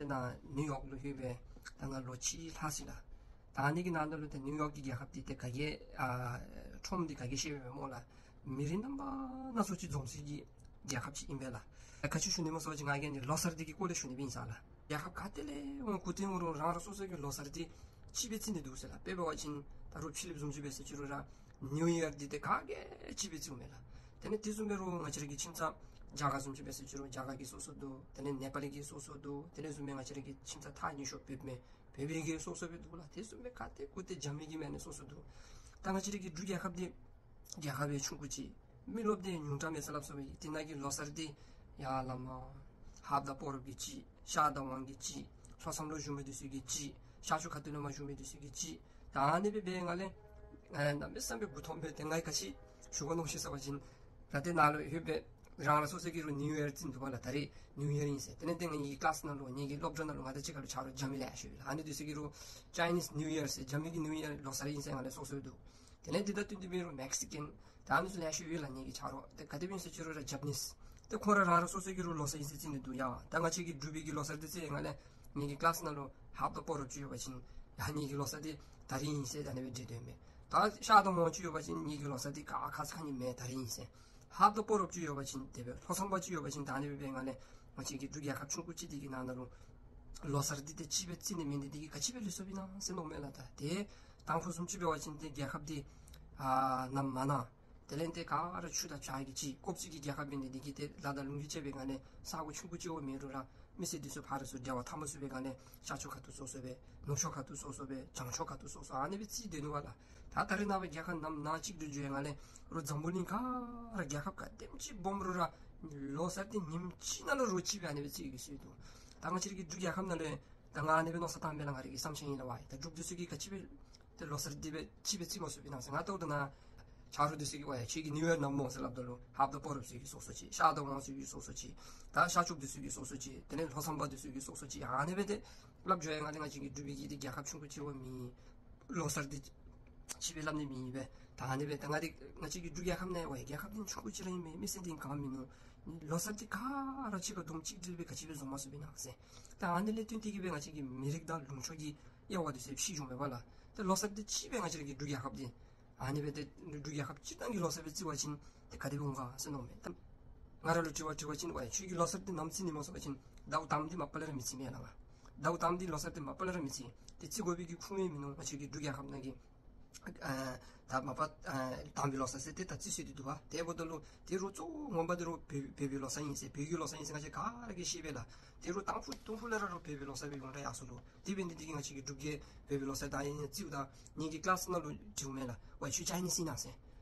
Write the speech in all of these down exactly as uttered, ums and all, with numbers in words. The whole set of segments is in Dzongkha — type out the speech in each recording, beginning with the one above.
ནཱ་ནིའུ་ཡོག་ལུ་ལྷོད་སྦེ་ད་ང་ལོ་གཅིག་ལྷག་ཅི་ལགས། ད་ཨ་ནི་གི་ནང་ན་ལུ་ཏེ་ནིའུ་ཡོག་གི་རྒྱལ་ཁབ་འདི་ཏེ་ག་གིས་ཨ་ཁྲོམ་འདི་ག་གིས་ཤེས་པས་སྨོ་ལགས། མི་རིགས་རྣམ་པ་སྣ་ཚོགས་ཅིག་འཛོམས་སའི་གི་རྒྱལ་ཁབ་ཅིག་ཨིན་པས་ལགས། ག་ཅི་ཞུ་ནི་སྨོ་ཟེར་བ་ཅིན་ང་གིས་ཨ་ནི་ལོ་གསར་འདི་གི་སྐོར་ལས་ཞུ་ནི་སྦེ་ཨིན་ས་ལགས། རྒྱལ་ཁབ་ག་ཏེ་ལས་འོང་གུ་ཏེ་འོང་རུང་རང་རང་སོ་སོ་གི་ལོ་གསར་འདི་གཅིག་སྦེ་བརྩི་ནི་འདུག་ཟེར་ལགས། དཔེ་འབད་བ་ཅིན་ད་རུང་ཕྱི་གླིངཔ་བཟུམ་ཅིག་འབད་ཟེར་ཅི་རུང་ར་ནིའུ་ཡར་འདི་ཏེ་ག་གིས་གཅིག་སྦེ་བརྩིཝ་མས་ལགས། དེ་ལས་དེ་བཟུམ་འབད་རུང་ང་བཅས་ར་གི་ཁྱིམ་ཚང་རྒྱ་གར་བཟུམ་ཅིག་འབད་ཟེར་ཅི་རུང་རྒྱ་གར་གྱི་སོ་སོ་འདུག། དེ་ལས་ནེ་པ་ལི་གི་སོ་སོ་འདུག། དེ་ལས་བཟུམ་སྦེ་ང་བཅས་ར་གི་ཁྱིམ་ཚང་ཐག་ཉེ་ཤོས་བོད་པའི་བོད་པའི་གི་སོ་སོ་སྦེ་འདུག་ལགས། དེ་བཟུམ་སྦེ་ག་ཏེ་གུ་ཏེ་རྒྱ་མི་གི་མ་ནི་སོ་སོ་འདུག། ད་ང་བཅས་ར་གི་འབྲུག་རྒྱལ་ཁབ་འདི་རྒྱལ་ཁབ་སྦེ་ཆུང་ཀུ་ཅིག། མི་རློབས་འདི་ཉུང་དྲགས་མས་ཟེར་སླབ་སོང་བས། དེ་ནང་གི་ལོ་གསར་འདི་ཡར་ལས་མར་ཧཱཔ་དང་སྤ་རོཔ་གི་གཅིག། ཤར་དང་ཝང་གི་གཅིག། ལྷོ་མཚམས་ལུ་བཞུགས་མི་འདི་ཚུ་གི་གཅིག། ཤར་ཕྱོགས་ཁ་ཐུག་ལས་མར་བཞུགས་མི་འདི་ཚུ་གི་གཅིག། ད་ཨ་ནི་སྦེ་འབད་བའི་སྒང་ལས་ཨ་གནམ་མེད་ས་མེད་མགུ་འཐོམ་སྦེ། ཏེ་ང་གིས་ག་ཅི་ཞུ་དགོ་མནོ་ཅི་ཟེར་བ་ཅིན་ར་ཏེ་ནཱ་ལུ་ལྷོད་སྦེ་རང་རང་སོ་སོ་གི་རུང་ནིའུ་ཡར་བརྩི་ནི་འདུག་པ་ལགས། ད་རིས་ནིའུ་ཡར་ཨིན་ཟེར། དེ་ལས་ཏེ་ངེ་གི་ཀི་ལཱསི་ནང་ལུ་ངེ་གི་སློབ་གྲྭ་ནང་ལུ་ང་དང་གཅིག་ཁར་ལུ་ཆ་རོགས་རྒྱ་མི་ལེ་ཤ་ཡོད་ལགས། ཨ་ནི་འདི་ཚུ་གི་རུང་ཅའི་ནིསི་ནིའུ་ཡར་ཟེར་རྒྱ་མི་གི་ནིའུ་ཡར་ལོ་གསར་ཨིན་ཟེར་ང་ལས་སོ་སོ་འདུག། དེ་ལས་དེ་དང་བསྟུན་ཏེ་འབད་རུང་མེག་སི་ཀན་ད་ཨ་ནི་ཚུ་ལེ་ཤ་ཡོད་ལགས་ངེ་གི་ཆ་རོགས། ཏེ་ག་དེ་སྦེ་ཨིན་ཟེར་ཅི་རུང་ར་ཇ་པ་ནིསི་ཏེ་ཁོང་ར་རང་རང་སོ་སོ་གི་རུང་ལོ་གསར་ཨིན་ཟེར་བརྩི་ནི་འདུག་ཡ། ད་ང་བཅས་ཀྱི་འབྲུག་པའི་གི་ལོ་གསར་འདི་བརྩི་བའི་སྒང་ལས་ངེ་གི་ཀི་ལཱསི་ནང་ལུ་ཧཱཔ་དང་སྤ་རོཔ་ཅིག་ཡོད་པ་ཅིན་ཡ་ངེ་གི་ལོ་གསར་འདི་ད་རིས་ཨིན་ཟེར་ད་ཨ་ནི་སྦེ་འབྲི་སྡོད་མས། ད་ཤར་དང་ཝང་ཅིག་ཡོད་པ་ཅིན་ངེ་གི་ལོ་གསར་འདི་ག་ཁ་ཙ་ཁ་ཉིནམ་མེན་ད་རིས་ཨིན་ཟེར། ཧཱཔ་དང་སྤ་རོཔ་ཅིག་ཡོད་པ་ཅིན་དེ་སྦེ་ལྷོ་མཚམས་པ་ཅིག་ཡོད་པ་ཅིན་ད་ཨ་ནི་སྦེ་འབད་བའི་སྒང་ལས་ང་བཅས་ཀྱི་འབྲུག་རྒྱལ་ཁབ་ཆུང་ཀུ་ཅིག་འདི་གི་ནང་ན་ལུ་ལོ་གསར་འདི་ཏེ་གཅིག་སྦེ་བརྩི་ནི་མེད་ནི་འདི་གིས་ག་ཅི་སྦེ་ལུས་སོཔ་ཨིན་ན་ཟེར་མནོཝ་མས་ལགས། ད་ཏེ་དང་ཕུ་བཟུམ་ཅིག་འབད་བ་ཅིན་ཏེ་རྒྱལ་ཁབ་འདི་ཨ་ནམ་མ་ན། དེ་ལས་ཏེ་ག་ར་ཆུ་དང་བྱག་གི་གཅིག། ཀོབ་ཅིག་གི་རྒྱལ་ཁབ་ཨིན་ནི་འདི་གིས་ཏེ་ལ་དང་ལུང་གིས་བཅད་པའི་སྒང་ལས་ས་གོ་ཆུང་ཀུ་ཅིག་འོང་མེད་རུང་ར་མི་སེར་འདི་ཚུ་ཕར་ཚུར་འབྲེལ་བ་འཐབ་མ་ཚུགས་པའི་སྒང་ལས་ཤར་ཕྱོགས་ཁ་ཐུག་སོ་སོ་སྦེ་ནུབ་ཕྱོགས་ཁ་ཐུག་སོ་སོ་སྦེ་བྱང་ཕྱོགས་ཁ་ཐུག་སོ་སོ་ཨ་ནི་སྦེ་བརྩིས་སྡོད་ནུག་པ་ལགས། ད་ད་རེས་ནངས་པ་རྒྱལ་ཁབ་ནང་ན་གཅིག་ཏུ་འགྱུར་བའི་སྒང་ལས་རོགས་འཛམ་བུ་གླིང་ག་ར་རྒྱལ་ཁབ་ག་དེམ་ཅིག་སྦོམ་རུང་ར་ལོ་གསར་འདི་ཉིནམ་གཅིག་ནང་ལུ་རོགས་གཅིག་སྦེ་ཨ་ནི་སྦེ་བརྩི་བའི་སྲོལ་འདུག། ད་ང་བཅས་ར་གི་འབྲུག་རྒྱལ་ཁབ་ནང་ལུ་ད་ང་ཨ་ནི་སྦེ་མནོ་བསམ་བཏངམ་མས་ལགས། ང་རའི་གི་བསམ་འཆར་ཨིན་ལགས། ཝའི་ད་འབྲུག་འདི་ཚུ་གིས་ག་ཅི་སྦེ་ཏེ་ལོ་གསར་འདི་སྦེ་གཅིག་སྦེ་བརྩི་མ་ཚུགསཔ་ཨིན་ན་ཟེར། ང་ལྟཝ་ད་ནཱ་ཆ་རོགས་འདི་ཚུ་གིས་ཝའི་ཁྱོད་ཀྱིས་ནིའུ་ཡར་ནམ་སྨོ་ཟེར་སླབ་ད་ལུ་ཧཱཔ་དང་སྤ་རོཔ་ཚུ་གིས་སོ་སོ་ཅིག། ཤར་དང་ཝང་ཚུ་གིས་སོ་སོ་ཅིག། ད་ཤར་ཕྱོགས་འདི་ཚུ་གིས་སོ་སོ་ཅིག། དེ་ལས་ལྷོ་མཚམས་པ་འདི་ཚུ་གིས་སོ་སོ་ཅིག། ཨ་ནི་སྦེ་ཏེ་སླབ་འགྱོ་བའི་སྒང་ལས་ང་བཅས་ཀྱི་འབྲུག་པའི་གི་འདི་རྒྱལ་ཁབ་ཆུང་ཀུ་ཅིག་འོང་མི་ལོ་གསར་འདི་གཅིག་སྦེ་སླབ་ནི་མེད་པས། ད་ཨ་ནི་སྦེ་ད་ང་འདི་ང་བཅས་ཀྱི་འབྲུག་རྒྱལ་ཁབ་ནང་ཝའི་རྒྱལ་ཁབ་འདི་ཆུང་ཀུ་ཅིག་ར་ཨིན་མས། མི་སེར་འདི་ག་མིན་ནུག། ལོ་གསར་འདི་ག་ར་གཅིག་ཁར་འཛོམས་གཅིག་སྒྲིལ་སྦེ་ག་ཅི་སྦེ་འཛོམས་མ་ཚུགསཔ་ཨིན་ན་ཟེར། ད་ཨ་ནི་ལས་བརྟེན་ཏེ་གིས་སྦེ་ང་བཅས་ཀྱི་མི་རིགས་དང་ལུང་ཕྱོགས་ཀྱི་དབྱེ་བ་འདི་ཚུ་ཕྱེ་འགྱོཝ་མས་པ་ལགས། ད་ལོ་གསར་འདི་གཅིག་སྦེ་ང་བཅས་ར་གི་འབྲུག་རྒྱལ་ཁབ་འདི་ཨ་ནི་སྦེ་ཏེ་འབྲུག་རྒྱལ་ཁབ་སྤྱིར་བཏང་གི་ལོ་གསར་སྦེ་བརྩི་བ་ཅིན་ཏེ་ག་དེ་སྦེ་འོང་ག་ཟེར་མནོཝ་མས། ད་ང་ར་ལུ་དྲི་བ་དྲི་བ་ཅིན་ཝའི་ཁྱོད་ཀྱིས་ལོ་གསར་འདི་ནམ་བརྩི་ནི་སྨོ་ཟེར་བ་ཅིན་ཟླཝ་དང་པ་འདི་མ་པ་ལས་ར་མི་བརྩི་མས་ལགས། ང་ཟླཝ་དང་པ་འདི་ལོ་གསར་འདི་མ་པ་ལས་ར་མི་བརྩི། ཏེ་བརྩི་དགོ་པའི་གི་ཁུངས་ཡང་མིན་ནུག། ང་བཅས་ཀྱི་འབྲུག་རྒྱལ་ཁབ་ནང་གི་ཨ་ད་མ་པ་ཨ་དང་པའི་ལོ་གསར་ཟེར་ཏེ་ད་བརྩི་སྲོལ་འདི་འདུག་པ། དེ་འབདཝ་ད་ལུ་དེ་རོགས་གཙོ་བོ་ངོ་མ་འདི་རོགས་བོད་བོད་པའི་ལོ་གསར་ཨིན་ཟེར། བོད་ཀྱི་ལོ་གསར་ཨིན་ཟེར་ང་བཅས་ག་ར་གིས་ཤེས་པས་ལགས། དེ་རོགས་དང་ཕུ་དང་ཕུ་ལས་ར་རོགས་བོད་པའི་ལོ་གསར་སྦེ་ཡོངས་གྲགས་ཡར་སོ་ལོ། དེ་འབད་ནི་འདི་གིས་ང་བཅས་ཀྱི་འབྲུག་རྒྱལ་བོད་པའི་ལོ་གསར་ད་ཨ་ནི་བརྩིཝ་ད་ངེ་གི་ཀི་ལཱསི་ནང་ལུ་དྲིཝ་མས་ལགས། ཝའི་ཁྱོད་ཅའི་ནིསི་ཨིན་ན་ཟེར།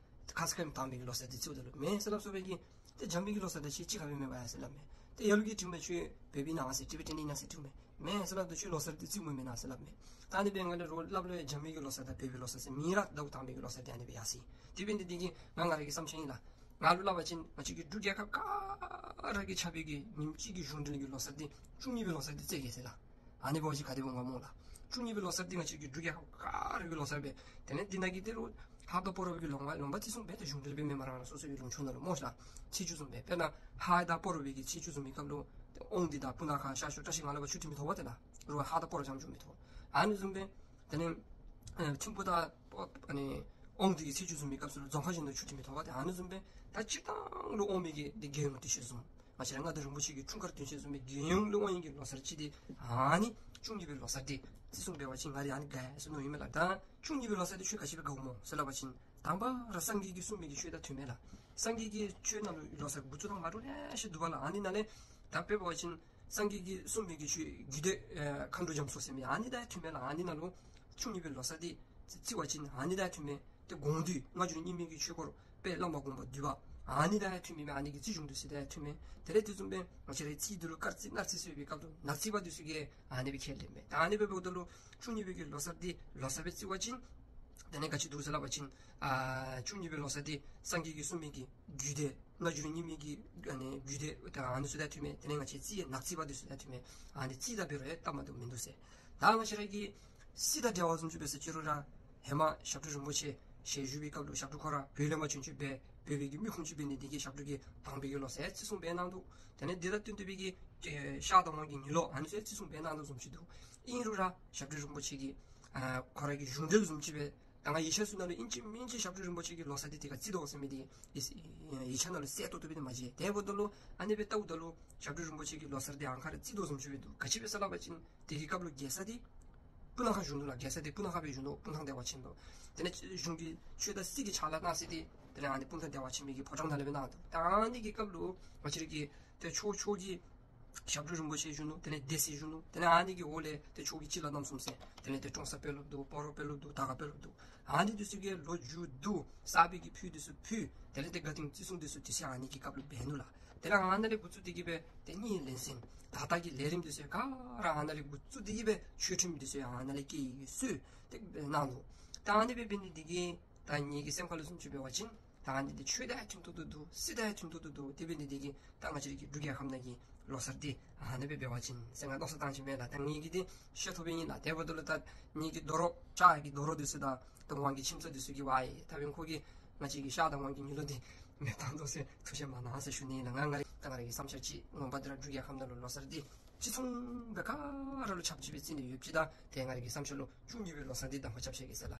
ཁ་ཙ་ཁ་ཉིནམ་དང་པའི་གི་ལོ་གསར་འདི་བརྩིཝ་ད་ལུ་མེན་ཟེར་སླབ་སོང་བས་གི། ཏེ་རྒྱ་མི་གི་ལོ་གསར་དང་ཁྱོད་གཅིག་ཁར་སྦེ་མེན་པ་ཡ་ཟེར་སླབ་མས། ཏེ་ལ་ལུ་གིས་དྲིཝ་མས། ཁྱོད་བོད་པ་ཨིན་ན་ཟེར་ཊི་བེ་ཊཱན་ཨིན་ན་ཟེར་དྲིཝ་མས། མེན་ཟེར་སླབ་ད་ཁྱོད་ལོ་གསར་འདི་བརྩིཝ་མེན་ན་ཟེར་སླབ་མས། ད་ཨ་ནི་འབད་བའི་སྒང་ལས་རོགས་སླབ་ལོ་ཡ་རྒྱ་མི་གི་ལོ་གསར་དང་བོད་པའི་ལོ་གསར་ཟེར་མི་ར་ཟླཝ་དང་པའི་གི་ལོ་གསར་འདི་ཨ་ནི་སྦེ་ཡར་སོ་ཡི། དེ་འབད་ནི་འདི་གིས་ང་ང་ར་གི་བསམ་འཆར་ཨིན་ལགས། ང་ལུ་སླབ་པ་ཅིན་ང་བཅས་ཀྱི་འབྲུག་རྒྱལ་ཁབ་ག་ར་གིས་ཆགས་པའི་གི་ཉིནམ་གཅིག་གི་གཞུང་འབྲེལ་གྱི་ལོ་གསར་འདི་བཅུ་གཉིས་པའི་ལོ་གསར་འདི་བརྩི་གེ་ཟེར་ལགས། ཨ་ནི་འབད་བ་ཅིན་ག་དེ་སྦེ་འོང་ག་སྨོ་ལགས། བཅུ་གཉིས་པའི་ལོ་གསར་འདི་ང་བཅས་ཀྱི་འབྲུག་རྒྱལ་ཁབ་ག་ར་གི་ལོ་གསར་སྦེ། དེ་ལས་འདི་ནང་གི་དེ་རོགས་ཧཱཔ་དང་སྤ་རོཔ་གི་ལོ་ལོ་མ་བརྩི་ཚུགསཔ་མས། ཏེ་གཞུང་འབྲེལ་སྦེ་མེན་མས། རང་རང་སོ་སོ་གི་ལུང་ཕྱོགས་ནང་ལུ་སྨོ་ལགས། ཚེས་བཅུ་བཟུམ་སྦེ། དཔེར་ན་ཧཱ་དང་སྤ་རོཔ་གི་ཚེས་བཅུ་བཟུམ་མའི་སྐབས་ལུ་ཏེ་དབང་འདུས་དང་སྤུ་ན་ཁ་ཤར་ཕྱོགས་བཀྲ་ཤིས་སྒང་ལས་ཕར་ཆུ་འཐོན་མི་ཐོབ་པ་ཏེ་ལགས། རོགས་ཧཱ་དང་སྤ་རོཔ་རྐྱངམ་འགྱོ་མི་ཐོབ། ཨ་ནི་བཟུམ་སྦེ་དེ་ལས་ཨེ་ཐིམ་ཕུག་དང་ཨ་ནི་དབང་འདུས་ཀྱི་ཚེས་བཅུ་བཟུམ་མའི་སྐབས་སུ་ལུ་རྫོང་ཁག་གཞན་དུ་ཆུ་འཐོན་མི་ཐོབ་པ་ཏེ། ཨ་ནི་བཟུམ་སྦེ་ད་སྤྱིར་བཏང་ལུ་དབང་མི་གི་འདི་རྒྱལ་ཡོངས་དུས་ཆེན་བཟུམ། ང་བཅས་ར་མངའ་བདག་རིན་པོ་ཆེ་གི་འཁྲུངས་སྐར་དུས་ཆེན་བཟུམ་སྦེ་རྒྱལ་ཡོངས་ལུ་དབང་མི་གི་ལོ་གསར་ཅིག་འདི་ཨ་ནི་བཅུ་གཉིས་པའི་ལོ་གསར་འདི་བརྩི་སྲུང་འབད་བ་ཅིན་ང་ར་ཨ་ནི་དགའ་ཡི་ཟེར་མནོ་ཡི་མས་ལགས། ད་བཅུ་གཉིས་པའི་ལོ་གསར་འདི་ཁྱོད་ག་ཅི་སྦེ་དགའཝ་སྨོ་ཟེར་སླབ་པ་ཅིན་དང་པ་ར་སངས་རྒྱས་ཀྱིས་གསུངས་མི་གི་ཆོས་དང་མཐུནམ་མས་ལགས། སངས་རྒྱས་ཀྱི་ཆོས་ནང་ལུ་ལོ་གསར་འགོ་བཙུགས་ཐངས་མ་འདྲཝ་ལེ་ཤ་འདུག་པ་ལགས། ཨ་ནི་ནང་ལས་ད་དཔེ་འབད་བ་ཅིན་སངས་རྒྱས་ཀྱིས་གསུངས་མི་གི་ཆོས་རྒྱུད་སྡེ་ཨེ་མཁའ་འགྲོ་རྒྱ་མཚོ་ཟེར་མི་ཨ་ནི་དང་མཐུནམ་མས་ལགས། ཨ་ནི་ནང་ལུ་བཅུ་གཉིས་པའི་ལོ་གསར་འདི་བརྩི་བ་ཅིན་ཨ་ནི་དང་མཐུནམ་མས། ཏེ་དགོངས་འདུས་སྔ་འགྱུར་རྙིང་མའི་གི་ཆོས་སྐོར་དཔལ་བླ་མ་དགོངས་པ་འདུས་པ་ཨ་ནི་དང་མཐུནམ་མས། ཨ་ནི་གི་བརྩི་གཞུང་འདི་ཚུ་དང་མཐུནམ་མས། དེ་ལས་དེ་བཟུམ་སྦེ་ང་བཅས་རའི་རྩིས་འདི་ལུ་སྐར་རྩིས་ནག་རྩིས་ཟེར་བའི་སྐབས་ལུ་ནག་རྩིས་པ་འདི་ཚུ་གིས་ཨ་ནི་སྦེ་ཁས་ལེན་མས། ད་ཨ་ནི་སྦེ་འབདཝ་ད་ལུ་བཅུ་གཉིས་པའི་གི་ལོ་གསར་འདི་ལོ་གསར་སྦེ་བརྩི་བ་ཅིན་དེ་ལས་ག་ཅི་འདུག་ཟེར་སླབ་པ་ཅིན་ཨ་བཅུ་གཉིས་པའི་ལོ་གསར་འདི་སངས་རྒྱས་ཀྱིས་གསུངས་མི་གི་རྒྱུད་སྡེ་སྔ་འགྱུར་རྙིང་མའི་གི་ཨ་ནི་རྒྱུད་སྡེ་ད་ཨ་ནི་ཚུ་དང་མཐུནམ་མས། དེ་ལས་ང་བཅས་རྩིས་ཡང་ནག་རྩིས་པ་འདི་ཚུ་དང་མཐུནམ་མས། ཨ་ནི་རྩིས་དང་འབད་རུང་ཡང་སྟབས་མ་བདེཝ་མིན་འདུག་ཟེར། ད་ང་བཅས་ར་གི་སྲིད་དང་འབྲེལ་བ་བཟུམ་ཅིག་འབད་ཟེར་ཅི་རུང་ར་ཧེ་མ་ཞབས་དྲུང་རིན་པོ་ཆེ་ཞལ་བཞུགས་པའི་སྐབས་ལུ་ཞབས་དྲུང་ཁོ་ར་བོད་ལས་མར་བྱོན་བྱོནམ་སྦེ་བོད་པའི་གི་མི་ཁུངས་ཅིག་འབད་ནི་འདི་གིས་ཞབས་དྲུང་གིས་དང་པའི་གི་ལོ་གསར་བརྩི་སྲུང་འབད་གནང་འདུག། དེ་ལས་འདི་དང་བསྟུན་ཏེ་སྦེ་གི་ ཨེ་ཤར་དང་ཝང་གི་ཉི་ལོག་ཨ་ནི་ཚུ་བརྩི་སྲུང་འབད་གནང་དོ་བཟུམ་ཅིག་འདུག། ཨིན་རུང་ར་ཞབས་དྲུང་རིན་པོ་ཆེ་གིས་ཨ་ཁོ་ར་གི་གཞུང་འབྲེལ་བཟུམ་ཅིག་སྦེ་ད་ང་ཡིག་ཆ་ཚུ་ནང་ལུ་ཨིན་ཅི་མིན་ཅི་ཞབས་དྲུང་རིན་པོ་ཆེ་གི་ལོ་གསར་འདི་དེ་ཁར་བརྩི་དོ་ཟེར་མི་འདི་ཡིག་ཡིག་ཆ་ནང་ལུ་གསལ་ཏོག་ཏོ་སྦེ་འདི་མ་མཇལ། དེ་འབདཝ་ད་ལུ་ཨ་ནི་སྦེ་བལྟཝ་ད་ལུ་ཞབས་དྲུང་རིན་པོ་ཆེ་གི་ལོ་གསར་འདི་ཨ་ནི་ཁར་བརྩི་དོ་བཟུམ་ཅིག་སྦེ་འདུག། ག་ཅི་སྦེ་ཟེར་སླབ་པ་ཅིན་དེ་གི་སྐབས་ལུ་རྒྱལ་ས་འདི་སྤུ་ན་ཁ་བཞུགས་ནུག་ལགས། རྒྱལ་ས་འདི་སྤུ་ན་ཁ་སྦེ་བཞུགས་ནུག། སྤུངས་ཐང་བདེ་བ་ཆེན་ལུ། དེ་ལས་གཞུང་གི་ཆོས་དང་སྲིད་ཀྱི་ཕྱག་ལཱ་གནང་ས་འདི་དེ་ལས་ཨ་ནི་སྤུངས་ཐང་བདེ་བ་ཆེན་པོའི་གི་ཕོ་བྲང་ནང་ལས་སྦེ་གནང་འདུག། ད་ཨ་ནི་གི་སྐབས་ལུ་ང་བཅས་ར་གི་ཏེ་ཕྱོགས་ཕྱོགས་ཀྱི་ཞབས་དྲུང་རིན་པོ་ཆེ་བཞུགས་ནུག། དེ་ལས་སྡེ་སྲིད་བཞུགས་ནུག། དེ་ལས་ཨ་ནི་གི་འོག་ལས་ཏེ་ཕྱོགས་ཀྱི་སྤྱི་བླ་རྣམ་གསུམ་ཟེར་དེ་ལས་ཏེ་ཀྲོང་གསར་དཔོན་སློབ་འདུག། སྤ་རོ་དཔོན་སློབ་འདུག། དར་དཀར་དཔོན་སློབ་འདུག། ཨ་ནི་འདི་ཚུ་གིས་ལོ་མཇུག་བསྡུ་གསར་པའི་གི་ཕུད་འདི་ཚུ་ཕུལ། དེ་ལས་ཏེ་དགའ་སྟོན་བརྩི་སྲུང་འདི་ཚུ་དུས་ཚོད་ཨ་ནི་གི་སྐབས་ལུ་འབད་ནུག་ལགས། དེ་ལས་ཨ་ནཱ་ལས་འགོ་བཙུགས་ཏེ་གི་སྦེ་ཏེ་གཉིས་ལེན་ཟིན་ད་ལྟོ་གི་ལས་རིམ་འདི་ཚུ་ག་ར་ཨ་ནཱ་ལས་འགོ་བཙུགས་ཏེ་གི་སྦེ་ཆོས་ཁྲིམས་འདི་ཚུ་ཨ་ནཱ་ལས་བཀལ་སྲོལ་ཏེ་གནང་ནུག། ད་ཨ་ནི་སྦེ་འབད་ནི་འདི་གིས་ད་ངེ་གི་སེམས་ཁ་ལུ་བཟུམ་ཅིག་འབད་བ་ཅིན་ད་ཨ་ནི་འདི་ཆོས་དང་མཐུན་ཏོག་ཏོ་འདུག། སྲིད་དང་མཐུན་ཏོག་ཏོ་འདུག། དེ་འབད་ནི་འདི་གིས་ད་ང་བཅས་ར་གི་འབྲུག་རྒྱལ་ཁབ་ནང་གི་ལོ་གསར་འདི་ཨ་ནི་སྦེ་འབད་བ་ཅིན་ཟེར་ང་མནོ་བསམ་བཏང་ཅི་མས་ལགས། ད་ངེ་གི་འདི་ཤེས་ཐུབ་པའི་ཨིན་ལགས། དེ་འབདཝ་ད་ལུ་ད་ངེ་གི་རྡོ་རོག་ལྕགས་ཀྱི་རྡོ་རོག་འདི་ཚུ་དང་ད་ཝང་གི་ཁྱིམ་ཚང་འདི་ཚུ་གིས་ཝའེ་ད་འབདན་ཁོ་གིས་ང་བཅས་ཀྱི་ཤར་དང་ཝང་གི་ཉི་ལོག་འདི་མེདཔ་བཏང་དོ་ཟེར་ཐུགས་བཞེད་མ་གནང་ཟེར་ཞུ་ནི་ཨིན་ལགས། ང་ང་རའི་ད་ང་རའི་གི་བསམ་འཆར་ཅིག། ངོ་མ་འདི་ར་འབྲུག་རྒྱལ་ཁབ་ནང་ལུ་ལོ་གསར་འདི་བརྩི་སྲུང་འབད་ག་ར་ལུ་ཆབས་ཅིག་སྦེ་བརྩི་ནི་ཡོདཔ་ཅིག་དང་ཏེ་ང་རའི་གི་བསམ་འཆར་ལུ་ཆུང་ཀུ་སྦེ་ལོ་གསར་འདི་དང་པ་རྐྱབ་བཞག་གེ་ཟེར་ལགས།